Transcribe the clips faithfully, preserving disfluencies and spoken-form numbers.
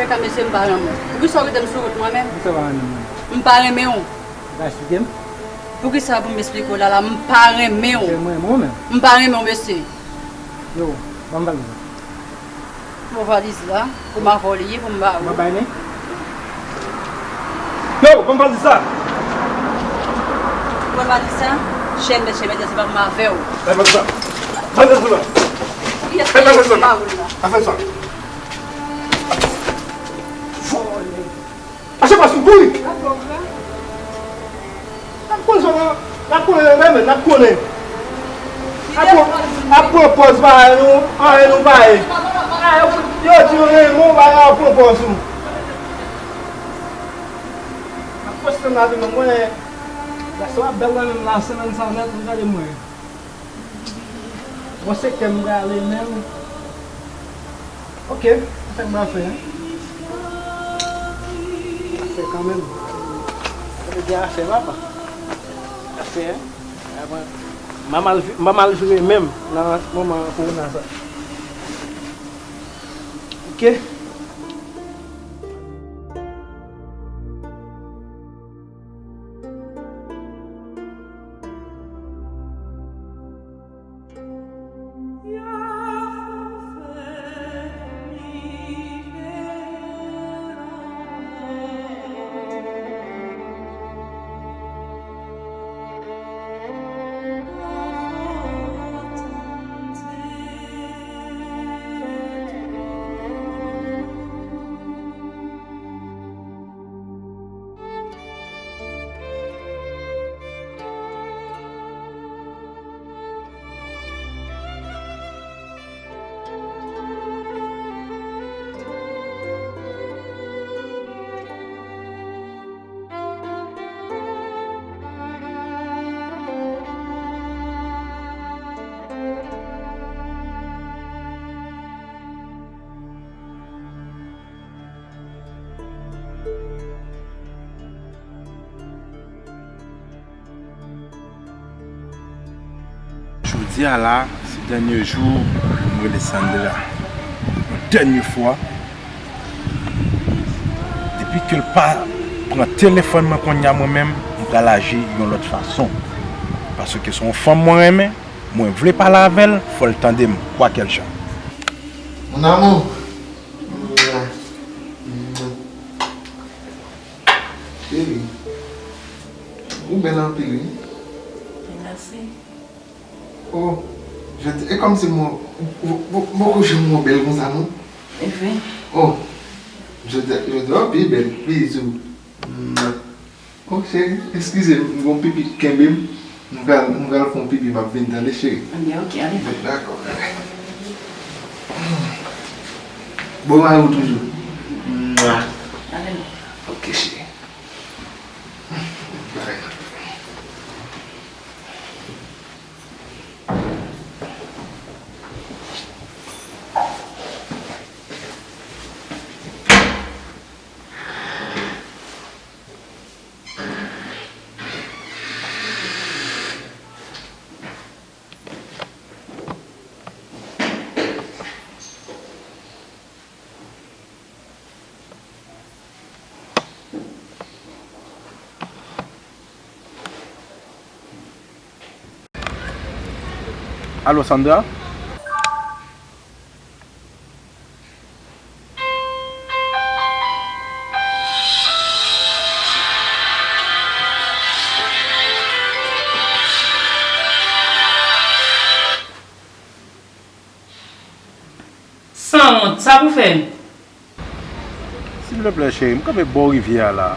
Kaka mesye, m pa renmen w. Poukisa w kite m sou wout mwen menm? Poukisa w pa renmen mwen? M pa renmen w. Ou ka eksplike m? Poukisa pou m eksplike w la la? M pa renmen w. Mesye, mwen renmen w menm. M pa renmen w, mesye. Yo, ban m valiz la. Bon, valiz la, pou m avè w li ye, pou m ba ou. Mwen bay li. Yo, ban m valiz la. Bon, valiz la, chèn mèt chèn mèt, se pa pou m avè w. Bay valiz la. Bay valiz la. Pou kiyès ki ba ou l la? Afè sa. Vòlè. Mache pa sou kouri. N ap konnen sa, n ap konnen, n ap konnen. Ap pran, ap pran pòz pa nou, anyen nou pa ye. A, yo fout, yo di nou renmen w, pa ap pran pòz ou. Ap poste nan vi mwen, gason ap bèl nan menm la, semèn sa nèt, ou gade mwen. Bon, se kè m prale menm. Ok, sa m pral fè, hein? Afè kanmenm. Sa vle di afè, papa. Afè, hein? Apa, m pa mal vi-, m pa mal vire menm nan moman kowona sa. Ok? Jodi a la, se dènye jou m rele Sandra. Yon dènye fwa, depi ke l pa pran telefòn mwen kounye a, mwen menm, m pral aji yon lòt fason. Paske se yon fanm mwen renmen, mwen vle pale avè l, fò l tande m, kwakèljan. Mon amour. Cheri, ou bèl anpil, wi. Mèsi. Oh, jodi, e kòmsi mwen, mwen, mwen, mwen poko janm wè w bèl konsa, non? Enfen. Oh, jodi, jodi, w pi bèl, pi sou. Oh, cheri, eskize m, m gon pipi k kenbe m. M pral, m pral fè yon pipi, m ap vin, tande, cheri? Ebyen, ok, ale. Dakò. Bon mari w toujou. Mwa. Ale non. Ok, cheri. Bye. Alo, Sandra? Sanwont, sa pou fè? Silvouplè, cheri, m kanpe bò rivyè a la.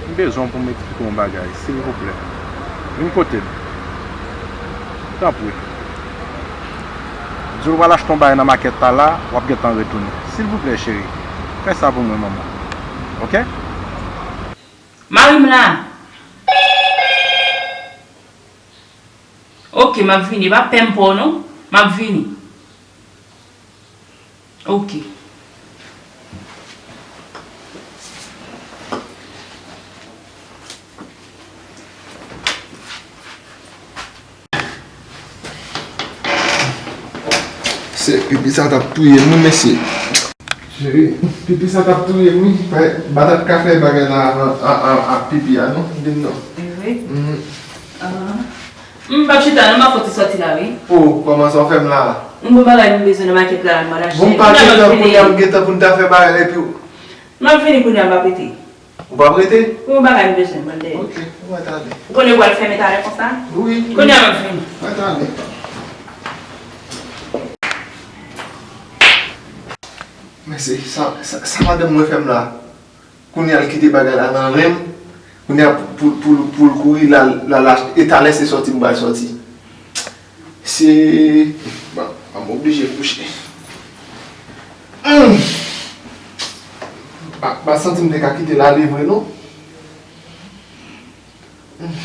M bezwen w pou m eksplike w yon bagay, silvouplè. Vin kote m. Tanpri. Di w pral achte yon bagay nan makèt la la, w ap gentan retounen. Silvouplè, cheri, fè sa pou mwen, manman. Oke? Mari m la. Oke, m ap vini. Pa pè m pa w non. M ap vini. Oke. Se pipi sa t ap touye m, wi, mesye. Cheri, pipi sa t ap touye m, wi. Fè, pa t ap ka fè bagay la a, a, a, a pipi a, non. Vin non. Vre? Mhm. Ah. M p ap chita, non, m ap fè yon ti sòti la, wi. Oh, kòman sa w fè m la? M gon bagay m bezwen nan makèt la, m al achte. Bon, pa gentan, kounye a m gentan pou n ta fè bagay la, epi w. M ap vini kounye a, m ap rete. Ou p ap rete? Pou yon bagay m bezwen, ban m dèyè. Ok, ou mèt ale. Ou konnen w al fèmen talè konsa? Wi. Kounye a m ap vini. Mèt ale. Mèsi. Sa, sa, sa madanm mwen fè m la. Kounye a l kite bagay la nan ren m. Kounye a pou, pou, pou, pou l kouri, l al, l al achte. E talè se sòti m pral sòti. Se, bon, m oblije kouche. Hmm. Pa, pa santi m te ka kite l ale vre, non. Hmm.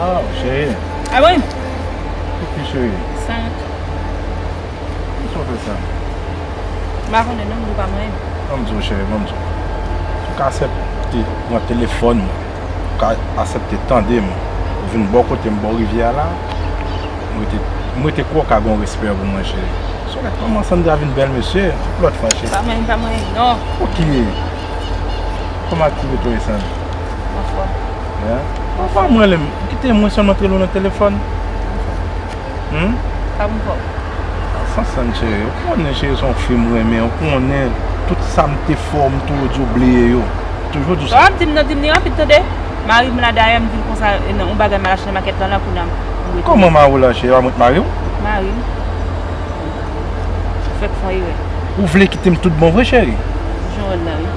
Waw, cheri. Ah wi? Pipi, cheri. Sa. Poukisa w fè sa? M pa konnen non, m pa manyen. Ban m di w, cheri, ban m di w. Si w ka aksepte pran telefòn mwen, ou ka aksepte tande m, ou vin bò kote m, bò rivyè a la, m rete, m rete kwè w ka gen yon respè pou mwen, cheri. Solèt, kòman Sandra vin bèl mesye, tout lòt fwa, cheri. Pa manyen, pa manyen, non. Ok. Kòman aktivite w ye, Sandra? Anfòm. Hein? Anfòm, mwen, lè m kite mwen sèlman t rele w nan telefòn. Anfòm. Hmm? Sa pou m fè w? Sansann cheri, ou konnen cheri se yon fi m renmen, ou konnen tout sa m te fè w, m toujou di w bliye yo. Toujou di w sa. Sa w ap di m nan, di m li rapid tande. Mari m la dayè, m di l konsa, e nan, yon bagay m al achte nan makèt la, la kounye a m rete. Kòman mari w la cheri, a mwen mari w? Mari m. Ou fèk fè yon erè. Ou vle kite m tout bon vre cheri? Jan w wè l la wi.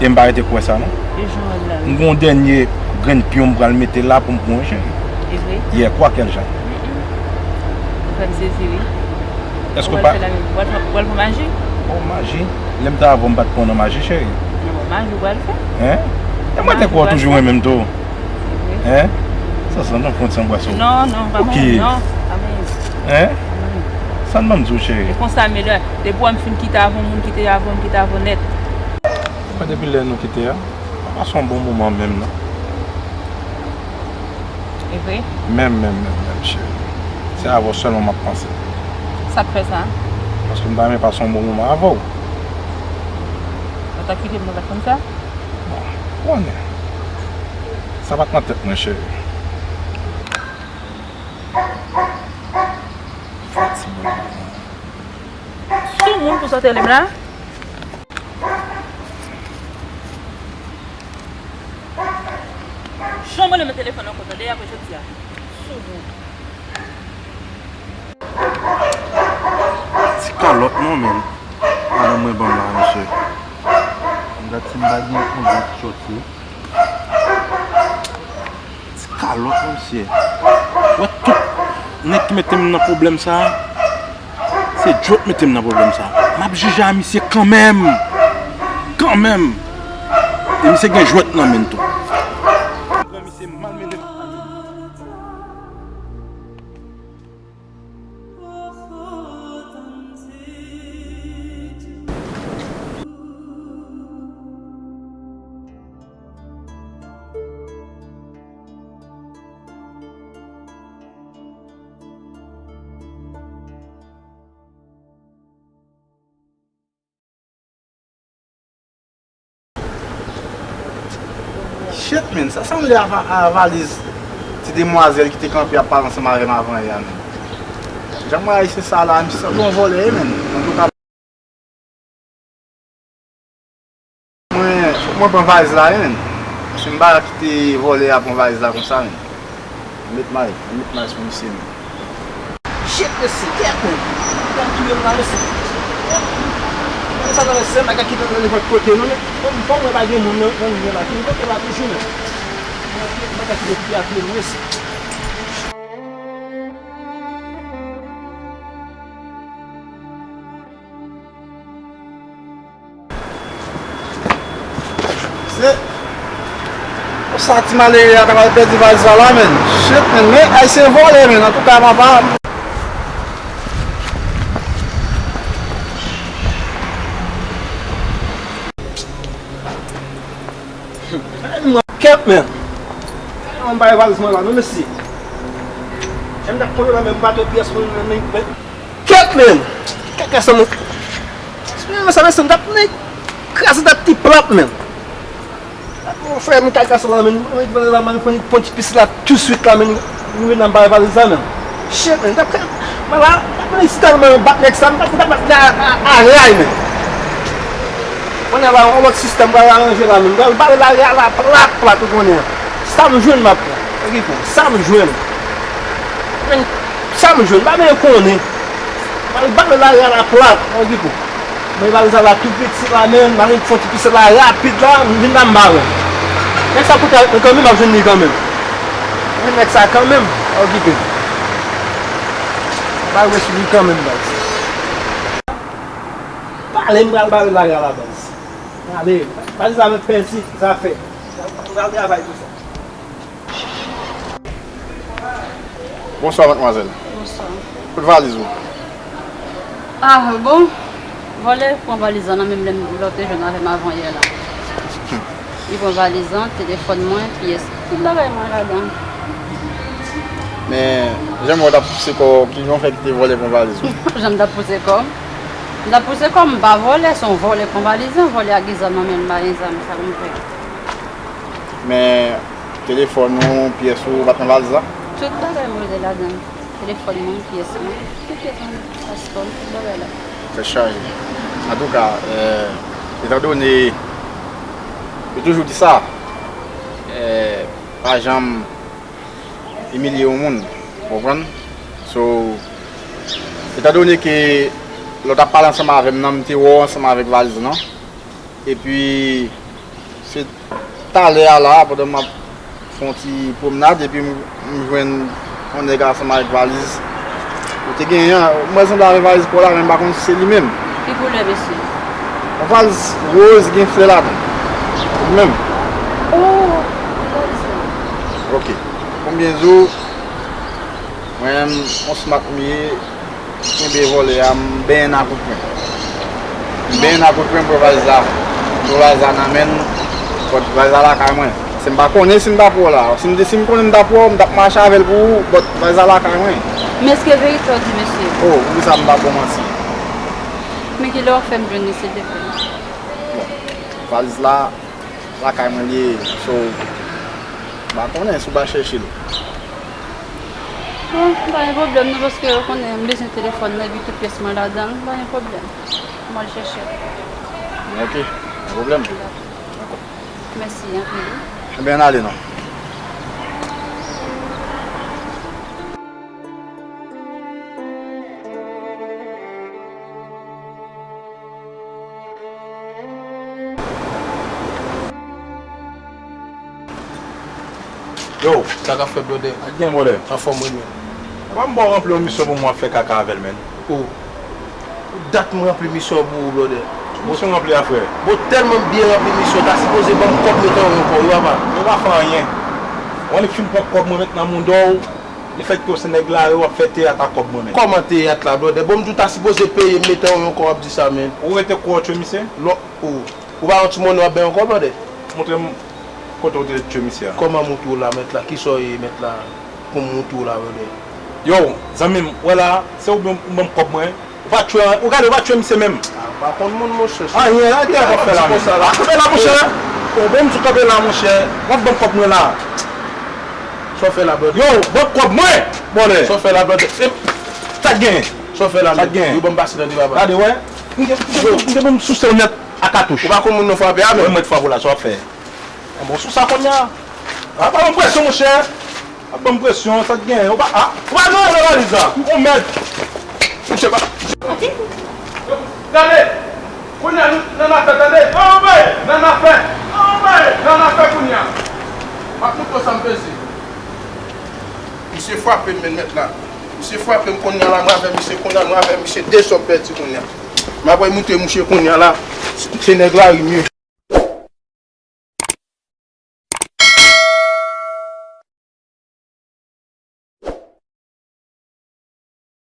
E m pa rete kwè sa non. E jan w wè l la wi. M gon dènye grenn pyon m pral mete la pou m pran w cheri. E vre? Yè kwa kèl jan? Mm, mm. Ou fè m sezi wi. Èske w pa. Ou pral fè la menm, ou pral fè, ou pral fè maji? Oh maji? Lè m te avè w m pa t kwè w nan maji cheri. Non, maji ou pral fè. Hein? E mwen te kwè w toujou renmen m tou. E vre? Hein? Sa sanble yon kont san bwè sou. Non, non, pa manyen, non, pa manyen. Hein? Sa n ban m di w cheri. E konsa m ye lè, depi w wè m fin kite avè yon moun, kite avè w, m kite avè w nèt. Mwen depi lè nou kite a, pa pase yon bon moman menm non. E vre? Menm, menm, menm, menm, cheri. Se avè w sèlman m ap panse. Sa k fè sa? Paske m ta renmen pase yon bon moman avè w. Ou ta kite m nan zak konsa? Bon, ou konnen. Sa pa t nan tèt mwen, cheri. Fatige. Sou moun pou sa w te rele m la? Janm rele m nan telefòn ankò tande apre jodi a. Sou moun. Ti kalòt non, men. Madanm mwen ban m la, mesye. M gad si m pa gen yon bon chòt, wi. Ti kalòt, mesye. Wè tout nèg ki mete m nan pwoblèm sa a, se Djot mete m nan pwoblèm sa a. M ap jije a misye kanmenm. Kanmenm. E misye gen jwèt nan men l tou. Pran misye malmennen. Shit, man, sa sanble a va-, a valiz ti demwazèl ki te kanpe ap pale ansanm avè m avan yè a, man. Jan m wè ayisyen sa la, misye sanble yon vòlè, wi, man. Antouka, mwen, fòk mwen pran valiz la, wi, man. Paske m pa ka kite vòlè a pran valiz la konsa, man. Met may, met may sou misye, men. Shit, mesye, kèt, men. Gad touye m la, mesye. Men sa nan mesye, m pa ka kite l nan nenpòt kote, non, men. Bon, bon, mwen pa gen moun nan, nan limen la. Ki kote la toujou, men. M pa ka kite l touye ak men, mesye. Se, Sa ti malere a ta pral pèdi valiz la la, menn. Shit, menn. Men, ay se vòlè, menn. Antouka, m ap Kèt, men. An bay valiz mwen la, non, mesye. Jan m t ap konprann la, men m pa t wè pyès moun nan, men, men. Kèt, men. Kaka sa, men. Espere sa, men, sa m t ap, men, kraze dat ti plat, men. Mon frè, m kaka sa la, men. Mwen, mwen, mwen, mwen, pran ti pis la, touswit la, men. Nou vin nan bay valiz la, men. Shit, men. T ap, mwen la, t ap, men, si tèlman bat nèg sa, m t ap, m t ap bat la, a, a, a ray, men. Kounye a la, yon lòt sistèm pral aranje la menm. Pral bare lari a la plat, plat, ou konnen. Sa m jwenn m ap pran. Okipe w. Sa m jwenn. Men, sa m jwenn. M pa menm konnen. Pral bare lari a la plat. Okipe w. Men valiz la tou piti la menm. M al fè yon ti pis la rapid la. M vin la m bare. Nèg sa koute avèk mwen kanmenm, m ap jwenn li kanmenm. Jwenn nèg sa kanmenm. Okipe w. M pa ret sou li kanmenm, baz. Pale, m pral bare lari a la baz. Pale, valiz la mwen pèdi, zafè. M pral travay pou sa. Bonswa, madmwazèl. Bonswa. Kote valiz ou? Ah, bon. Vòlè pran valiz la nan menm lè m, lè w te jwenn avè m avan yè la. Li pran valiz lan, telefòn mwen, pyès, tout bagay mwen ladan. Men, jan m wè w t ap pouse kò w, kijan w fè kite vòlè pran valiz ou? Jan m t ap pouse kò m? M t ap pouse kò m, m pa vòlè, se yon vòlè pran valiz lan, vòlè ak zam nan men l, m pa gen zam, sa pou m fè? Men, telefòn ou, pyès ou, ou pa t nan valiz la? Tout bagay mwen te ladan. Telefòn mwen, pyès mwen, tout pyès mwen, paspò m, tout bagay la. Tèt chaje. Antouka, eh, etandone, yo toujou di sa, eh, pa janm imilye yon moun, ou konprann? So, etandone ke lè w t ap pale ansanm avè m nan, m te wè w ansanm avèk valiz lan. Epi, se talè a la, pandan m ap fè yon ti pwomnad, epi m, m jwenn yon nèg ansanm avèk valiz. Ou te genyen an, m wè l sanble avèk valiz pa w la, men m pa konn si se li menm. Ki koulè, mesye? Yon valiz woz, gen flè ladan. Li menm. Oh, valiz la. Ok. Konbyen zo? Mwen menm, yon smat m ye. M kenbe vòlè a, m benyen nan kout pwen. M benyen nan kout pwen, m pran valiz la. M pran valiz la nan men l, but valiz la lakay mwen. Se m pa konnen si m t ap wè w la. Si m te, si m konnen m t ap wè w, m t ap mache avè l pou ou, but valiz la lakay mwen. Men èske verite w di, mesye? Oh, poukisa m t ap ba w manti? Men kilè w fè m jwenn li, silvouplè? Bon, valiz la, lakay mwen li ye, so, m pa konnen si w pa chèche l. Bon, pa gen pwoblèm non, paske ou konnen m bezwen telefòn nan, epi tout pyès mwen ladan l, pa gen pwoblèm. M al chèche l. Ok, pa gen pwoblèm. Dakò. Mèsi anpil wi. Ebyen, ann ale non. Yo, sa k ap fèt, blòdè? Sa k gen, blòdè? Anfòm wi, men. Apa m ba w ranpli yon misyon pou mwen, w ap fè kaka avè l, men. O. Pou dat m ranpli misyon an pou ou, blòdè. Misyon ranpli a, frè. Bon, tèlman m byen ranpli misyon, ta sipoze ban m kòb mwen tann yon kò, wi, papa. Yo pa fè anyen. Ou annik fin pran kòb mwen met nan mouda w. Lefètke w se nèg lari, w ap fè teyat ak kòb mwen, men. Kòman teyat la, blòdè? Bon, m di w ta sipoze peye m, mete yon kò, w ap di sa, men. Ou rete kwè w tchwe misye? Lò, o. Ou pa yon ti monnen w ap bay yon kò, blòdè? Montre m kote w te tchwe misye a. Kòman montre w la, mèt la? Kisa w ye, mèt la, pou m montre w la, blòdè? Yo, zanmi m, w wè la, se ou ban m kòb mwen. Ou pa tchwe, ou gade, ou pa tchwe misye menm. A, ou pa konn moun, monchè. Anyen, arete w ap fè la menm. Kanpe la, monchè. O, bon, m di w kanpe la, monchè. W ap ban m kòb mwen la. Sa w fè la, blòdè? Yo, ban m kòb mwen, bòlè. Sa w fè la, blòdè? E, sa k gen? Sa w fè la, sa k gen? Yo ban m pase nan de papa. Gade, wè. M te, m te, m te ban m souse w nèt a katouch. Ou pa konn moun nan frape a, men. Mwen mèt frape w la, sa w ap fè? A bon, sou sa kounye a. A, pa ban m presyon, monchè. Ap ban m presyon, sa k genyen? Ou pa, a, ou pa nan nan valiz la. Ou mèt. Misye pa. Gade! Kounye a, nou nan afè, tande! Anbe! Nan afè! Anbe! Nan afè kounye a. M ap montre w sa m peze. Misye frape m, men mèt la. Misye frape m kounye a la, mwen avè misye kounye a, mwen avè misye de sòm pèdi kounye a. M ap montre mouche kounye a la. Se nèg lari m ye.